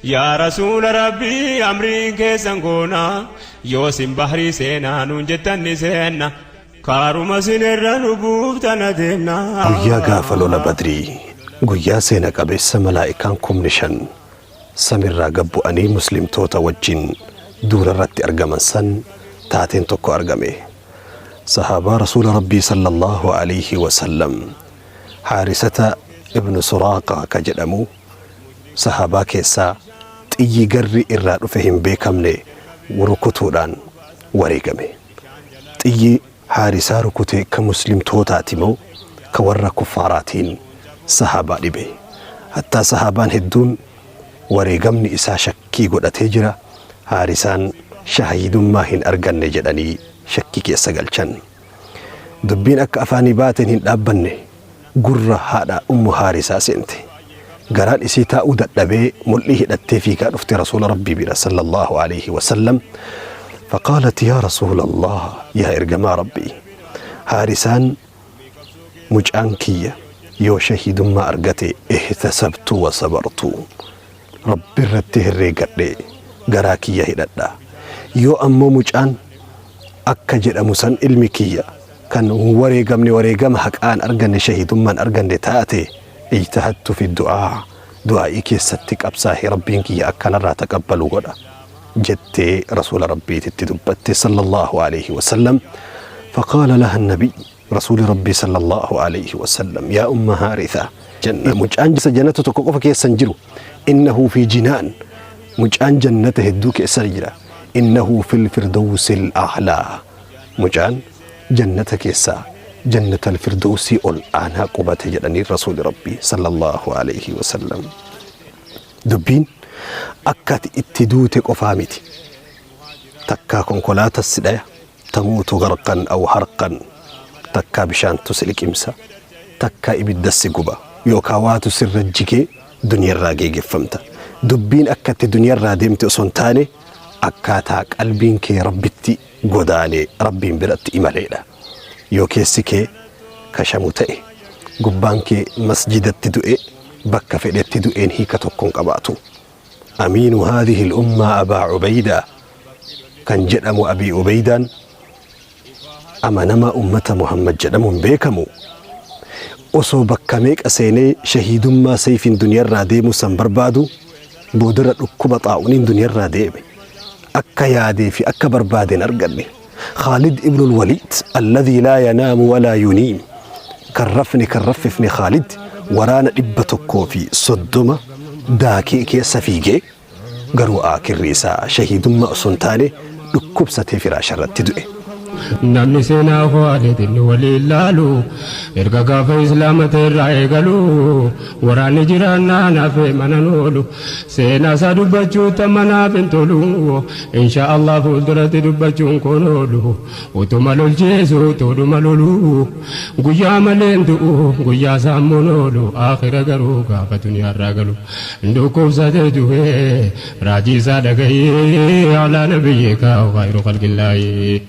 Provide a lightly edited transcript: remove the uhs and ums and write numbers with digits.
Yaa Rasuula Rabbii amriin keessan goona yoo sin bahrii seenaa nuun jettan ni seenna kaaruma sin irra nu buuftan adeemna. Guyyaa gaafa lola Badrii, guyyaa seena qabeessa malaa'ikaan 5000 samirraa gad bu'anii muslimtoota wajjin duularratti argaman san taateen tokko argame. Sahaabaa Rasuula Rabbii sallallaahu aleyhi wa sallam Haarisata ibnu Suraaqaa ka jedhamu sahaabaa keessaa xiyyi garri irraa dhufe hin beekamne rukutuudhaan wareegame. Xiyyi Haarisaa rukute ka muslimtootaati moo ka warra kuffaaraatiin sahaabaa dhibe. Hattaa sahaabaan hedduun wareegamni isaa shakkii godhatee jira, Haarisaan shahiidummaa hin arganne jedhanii shakkii keessa galchan. Dubbiin akka afaanii baateen hin dhaabbanne gurra haadha Ummu Haarisaa seente. Garaan isii taa'uu dadhabee mul'ii hidhattee fiigaa dhufte Rasuula Rabbii bira sallallaahu aleyhi wa sallam faqaalat yaa Rasuulallaah yaa ergamaa Rabbii Haarisaan mucaan kiyya yoo shahiidummaa argate ihtasabtu wa sabartu Rabbirratti herreegadhe garaa kiyya hidhadha yoo ammoo mucaan akka jedhamu san ilmi kiyya kan hin wareegamne wareegama haqaa hin arganne shahiidummaa hin arganne taate ijtahadtu fi du'aa du'aa'ii keessatti qabsaahe Rabbiin kiyya akka narraa taqabbalu godha jettee rasuula Rabbiititti dubbatte sallallahu aleyhi wasallam. Faqaala laha nabiy rasuuli Rabbii sallallahu aleyhi wasallam yaa umma Haaritha janna mucaan jannata tokko qofa keessa hin jiru innahu fi jinaan mucaan jannata hedduu keessa jira innahu fil firdawsil a'laa mucaan jannata keessaa jannatal firdawsii ol aanaa qubate jedhanii rasuuli Rabbii sallallahu aleyhi wasallam. Dubbiin akka ati itti duute qofaa miti. Takkaa konkolaata si dhaya tamuutu garqan aw harqan takkaa bishaantu si liqimsa takkaa ibidda si guba yookaa waatu sirra jigee duniyarraa geegeffamta. Dubbiin akka itti duniyarraa deemte osoo hin taane akkaataa qalbiin kee Rabbitti godaanee Rabbiin biratti imaleedha. Yoo keessi kee kashamu ta'e gubbaan kee masjidatti du'e bakka fedhetti du'een hiika tokko hin qabaatu. Amiinu haadhihi ummaa Abaa Ubeydaa kan jedhamu Abii Ubeydaan amanamaa ummata Muhammad jedhamuun beekamu osoo bakka meeqa seenee shahiidummaa sayfiin duniyarraa deemuu san barbaadu boodarra dhukkuba xaa'uniin duniyarraa deeme. Akka yaadee fi akka barbaade hin arganne. Khaalid ibnul Waliid alladhii laa yanaamu walaa yuniim kan rafne kan raffifne Khaalid waraana 130 daakee keessa fiigee garuu aakirri isaa shahiidummaa osoo hin taane dhukkubsatee firaasha irratti du'e. Namni seenaa Khaalid inni waliin laalu erga gaafa Islaama ta'e irraa eegalu waraanni jiraannaan hafee manan oolu seenaa isaa dubbachuutti amma naaf hin tolu insha Allah fuulduratti dubbachuun koon oolu utuma lolchiisu utuudhuma lolu guyyaa malee hin du'u guyyaa saammuun oolu aakhira garuu gaafa duniyaarraa galu dhukkubsatee du'ee raajii isaa dhagahee alaa nabiyyi kaa khayru khalqillaahi.